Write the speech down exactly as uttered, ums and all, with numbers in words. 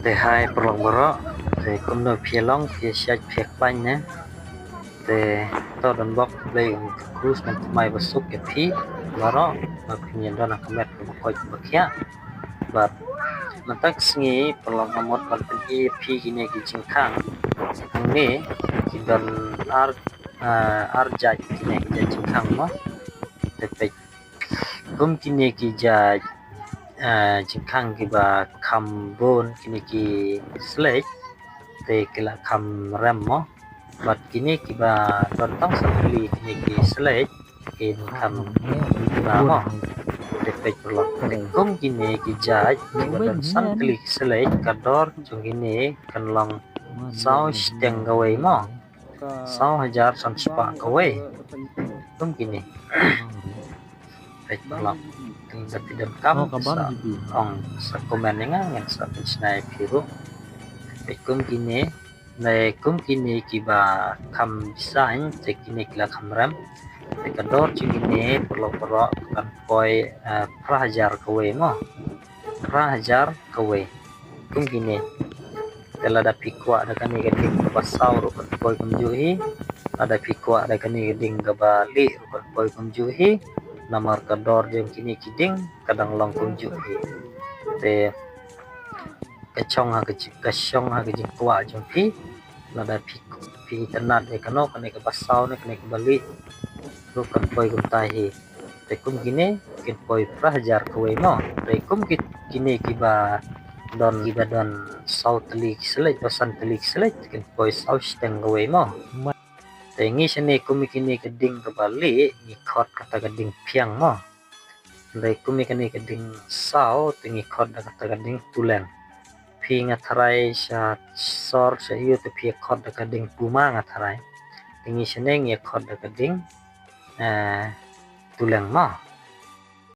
Te hai paralok baroh, te kumno phi long, phi shait phi khlaiñ ne? Te to don bok, Blei un kyrkhu sngewthuh mai basuk ïa phi baroh, ba phin ïa don ha ka met kaba koit kaba khiah. Bad mynta ka sngi paralok nga mut ban pyni ïa phi kine ki jingkhang. Hangne ki don ar, ah, ar jait kine ki jait jingkhang mo. Te peit kum kine ki jait, ah, jingkhang kiba kham bun kine ki sledge te ki la kham rem mo. Bad kine kiba don tang san tylli kine ki sledge kin kham bun mo. Te peit paralok. Te kum kine ki jait kiba don san tylli ki sledge ka dor jong kine kan long saw shiteng kawei mo. Saw hajar san spah kawei. Kum kine. Peit paralok. Te lada phi donkam sa ong sa comment ïa nga, ngan sa pynshna ïa phi ruh. Peit kum kine, ne kum kine kiba kham bisan, te kine ki la kham rem. Te ka dor jong kine paralok baroh kan poi, eh, phra hajar kawei mo. Phra hajar kawei. Kum kine. Te lada phi kwah da kane ka ding kaba saw ruh kan poi kumjuh hi. Lada phi kwah da kane ka ding kaba lieh ruh kan poi kumjuh hi. Namar ka dor jong kine ki ding ka dang long kumjuh hi. Te ka shong ha ka ji-, ka shong ha ka jingkwah jong phi. Lada phi, phi itynnad ïa kano, kane kaba saw ne kane kaba lieh ruh kan poi kumta hi. Te kum kine kin poi phra hajar kawei mo. Te kum ki-, kine kiba don, kiba don saw tylli ki sledge, ba san tylli ki sledge, kin poi saw shiteng kawei mo. Te ngi shane kum kine ka ding kaba lieh ngi khot kata ka ding phiang mo. Te kum kane ka ding saw te ngi khot da kata ka ding tuleng. Phi nga tharai sha sor sha ïew te phi khot da ka ding puma nga tharai. Te ngi shane ngi khot da ka ding, eh, tuleng mo.